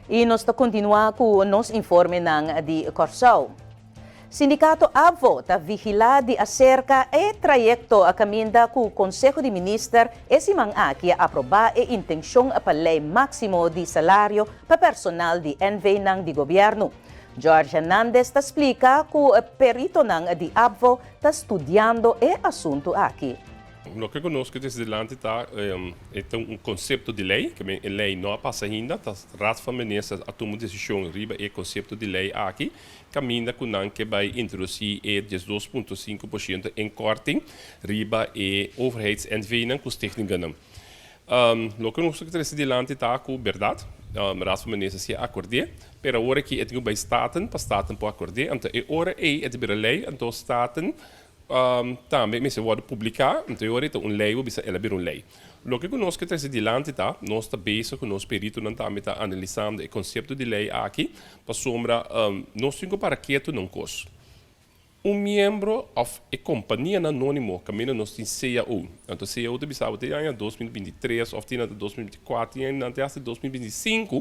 I nos ta kontinuá ku nos informenan di Kòrsou. Sindikato ABVO ta vigilá di aserka e trayekto kaminda ku Konseho di Minister e siman aki a aprobá e intenshon pa lei máksimo di salario pa personal di NV-nan di gobièrnu. George Hernandez ta splika ku peritonan di ABVO ta studiando e asuntu aki. Loke ku nos ke trese dilanti ta e ta un konsepto di lei, ke men e lei no a pasa ainda, ta Raad van Ministers a tuma un desishon riba e konsepto di lei aki, kaminda ku nan ke bai introdusí e 12,5% inkorting riba e overheids-NV-nan ku stichtingennan. Loke nos ke trese dilanti ta ku bèrdat Raad van Ministers si a akord'é, pero awor aki e tin ku bai Staten pa Staten por akord'é, anto e ora ei e ta bira lei, anto Staten Tambe mester wòrdu publiká, anto e ora ei ta un lei, bo bisa el a bira un lei. Loke ku nos ke trese dilanti ta, nos ta bezig ku nos peritonan tambe ta analisando e konsepto di lei aki, pasobra nos tin ku para ketu na un kos. Un miembro òf e kompanianan anónimo kaminda nos tin cao, anto cao ta bisa bo te aña 2023 òf tin nan ta 2024, tin nan te hasta 2025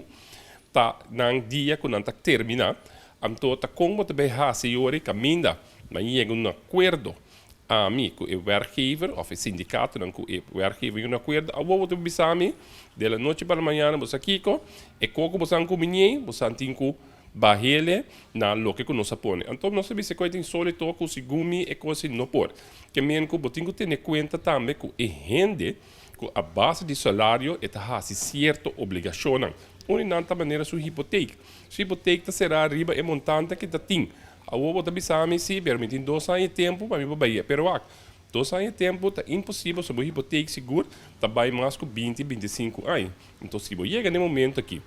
ta nan dia ku nan ta terminá, anto ta kon bo ta bai hasi e ora ei kaminda Nan yega un akuerdo, ami ku e werkgever òf e sindikatonan ku e werkgever yega un akuerdo, awor bo ta bisa mi de la nochi pa la mañana bo sa kiko, e koko bo san kumiñ'ei, bo san tin ku bah'ele na loke ku nos a pone. Anto nos a bisa ku e tin solito ku segun mi e kos ei no por. Ke men ku bo tin ku tene kuenta tambe ku e hende ku a base di salario e ta hasi sierto obligashonnan. Un di nan ta manera su hipotek. Su hipotek ta será riba e montante ku e ta tin. Awor bo ta bisa mi, Sí, pero mi tin dos aña e tempu pa mi por bai. Pero wak, dos aña e tempu ta imposibel, so bo hipotek sigur ta bai mas ku 20, 25 aña. Enton si bo yega na e momento aki,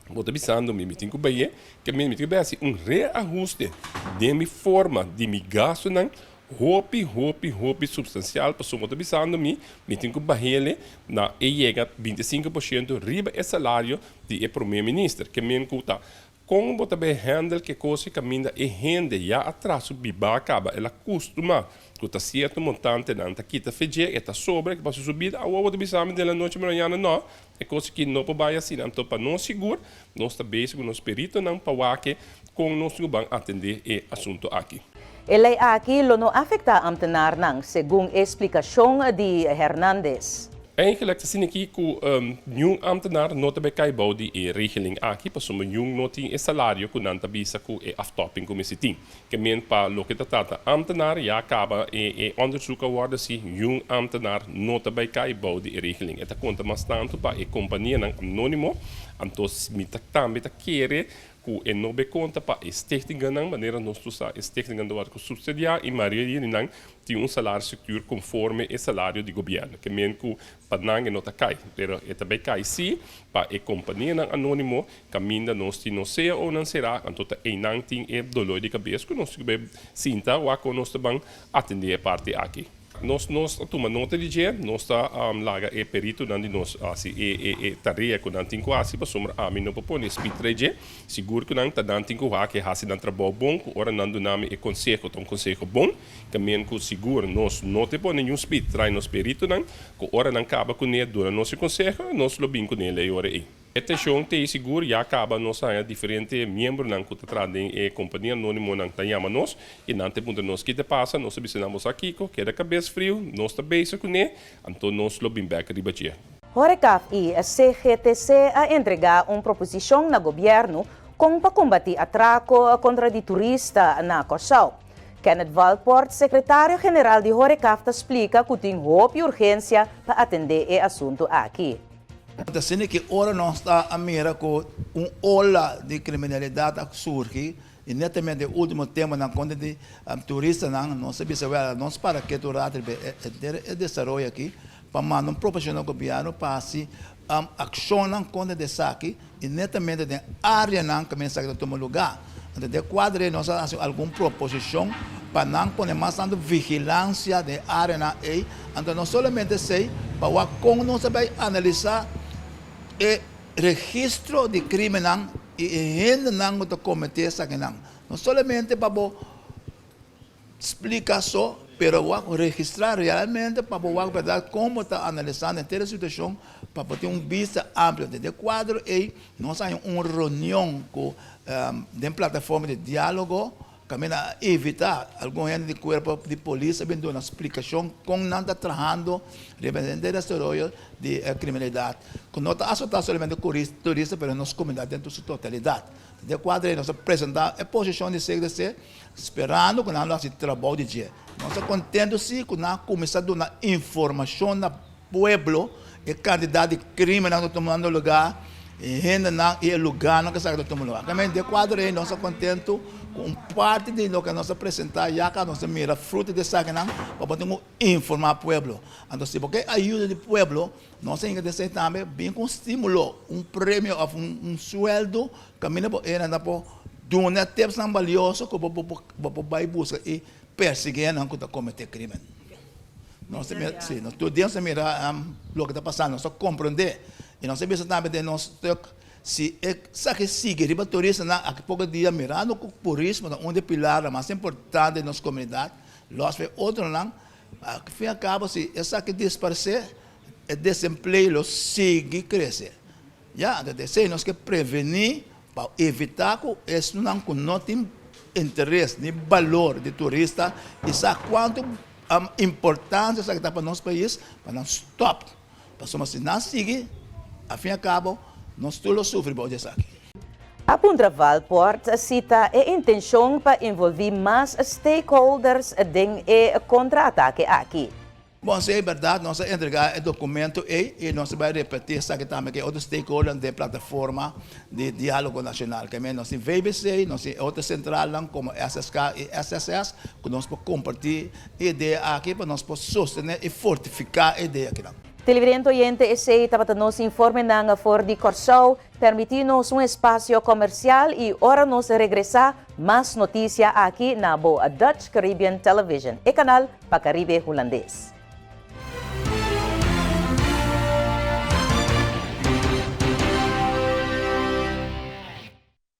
bo ta bisando mi, mi tin ku bai, ke mi tin ku bai hasi un reahuste den mi forma di mi gastunan hopi, hopi, hopi supstansial, pasobra bo ta bisando mi, mi tin ku bah'ele na e yega 25% riba e salario di e prome minister. Ke men ku ta Kon bo ta bay handle ke kos ki kaminda e hende ya a traha su biba kaba, el a kustuma ku ta sierto montantenan ta kita fe dje, e ta sobra, e pasa su bida, awor bo ta bisa mi den la nochi mañana no, e kos aki no por bay asina. Anto pa nos sigur nos ta bezig ku nos peritonan pa wak kon nos lo ban atende e asunto aki. E lei aki lo no afektá ambtenarnan, segun e splikashon di Hernandez. Eigenlijk ta asina aki ku niun ambtenaar no ta bai kai bou di e regeling aki pasobra niun no tin e salario ku nan ta bisa ku e aftopping ku mester tin. Ke men pa loke ta trata ambtenaar ya kaba e e onderzoek a wòrdu hasi niun ambtenaar no ta bai kai bou di e regeling. E ta konta mas tantu pa e kompanianan anónimo anto mi ta tambe ta kere Ku e no be konta pa e stichtingennan, manera nos tur sa e stichtingennan ta wòrdu ku supsidiá i mayoria di nan tin un salarisstruktuur konforme e salario di gobièrnu. Ke men ku pa nan e no ta kai, pero e ta bai kai sí pa e kompanianan anónimo kaminda nos tin nos CAOnan será, anto ta einan tin e dolor di kabes ku nos tin ku bai sinta wak kon nos ta ban atendé e parti aki. Nos nos ta tuma nota di dje, nos ta laga e peritonan di nos hasi e e e tarea ku nan tin ku hasi pasobra ami no por pone spit dje. Sigur ku nan ta nan tin ku wak e hasi nan trabou bon ku ora nan duna mi e konseho ta un konseho bon ta men ku sigur nos no te pone niun spit trae nos peritonan ku ora nan kaba kuné duna nos e konseho nos lo bin kuné lei ora ei. E tenshon t'ei sigur, ya kaba nos haña diferente miembronan ku ta traha den e kompania anónimonan ta yama nos i nan ta puntra nos ki ta pasa, nos ta bisa nan bo sa kiko, keda kabes friu, nos ta bezig kuné, anto nos lo bin bèk riba dje. Horecaf i CGTC a entregá un proposishon na gobièrnu kon pa kombatí atrako kontra di turista na Kòrsou. Kenneth Valpoort, sekretario general di Horecaf ta splika ku tin hopi urgensia pa atendé e asuntu aki. Ta asina ki ora nos ta a mira ku un ola di kriminalidat a surgi i netamente e ultimo temponan kontra di turistanan, nos a bisa wèl nos para ketu un rato riba henter e desaroyo aki pa manda un proposishon na gobièrnu pa hasi akshonnan kontra di esaki i netamente den areanan kaminda esaki ta tuma lugá. Anto den e kuadro ei nos a hasi algun proposishon pa nan pone mas tantu vigilansia den e areanan ei. Anto no solamente esei, pa wak kon nos ta bai analisá e registro di krimennan i e hendenan ku ta kometé esakinan. No solamente pa bo splika so, pero. Pero wak registrá realmente pa bo wak bèrdat kon bo ta analisando henter e situashon pa bo tin un bista amplio. Den e kuadro ei nos a haña un reunion ku den plataforma di diálogo kaminda a invitá algun hende di kuerpo di polis a bin duna splikashon kon nan ta trahando riba henter desaroyo di e kriminalidat ku no ta asotá solamente turista pero nos komunidat den su totalidat. Den e kuadro ei nos a presentá e posishon di CDC Sperando ku nan lo hasi trabou di dje. Nos ta kontentu si ku nan a kuminsá duna informashon na pueblo e kantidat di krimennan ku ta tumando lugá, e hendenan i e lugánan ku esaki ta tuma lugá. Tambe den kuadro ei nos ta kontentu ku un parti di loke nos a presentá ya ka nos ta mira fruto di esakinan pa bo tin ku informá pueblo. Anto si bo ke ayuda di pueblo nos a hinka den esei tambe bin ku un stimulo, un premio òf un suèldu Kaminda bo era nan por duna tipsnan balioso ku bo bo por bai buska i persiguí nan ku ta kometé krímen. Nos ta mira, sí, nos tur dia nos ta mira loke ta pasando, nos ta komprondé. I nos ta bisa tambe den nos stuk, si esaki sigui riba turistanan aki poko dia mirando ku turismo ta un di e pilarnan mas importante den nos komunidat, lòs pa e otronan, al fin al kabo si esaki disparsé e desempleo lo sigui krese. Ya, anto ta esei nos ke prevení pa evitá ku esnan ku no tin interes ni balor di turista i sa kuantu importansia esaki ta pa nos pais, pa nan stòp. Pasobra si nan sigui, al fin i al kabo, nos tur lo sufri bou di esaki. A puntra Valpoort si ta e intenshon pa envolví mas stakeholders den e kontra-atake aki. Bon, si e berdad, nos a entrega e documento ey y nos ta bay repeti esaki tambe cu e otro stakeholdernan den plataforma di Dialogo Nacional. Ke men nos tin VBC, nos tin e otro centralnan como SSK y SSS cu nos por comparti e idea aki pa nos por sostene y fortifica e idea akinan. Televidente oyente esey tabata nos informenan for di Kòrsou. Permití nos un espasio komersial i ora nos regresá mas notisia aki na bo Dutch Caribbean Television, e kanal pa Caribe Hulandes.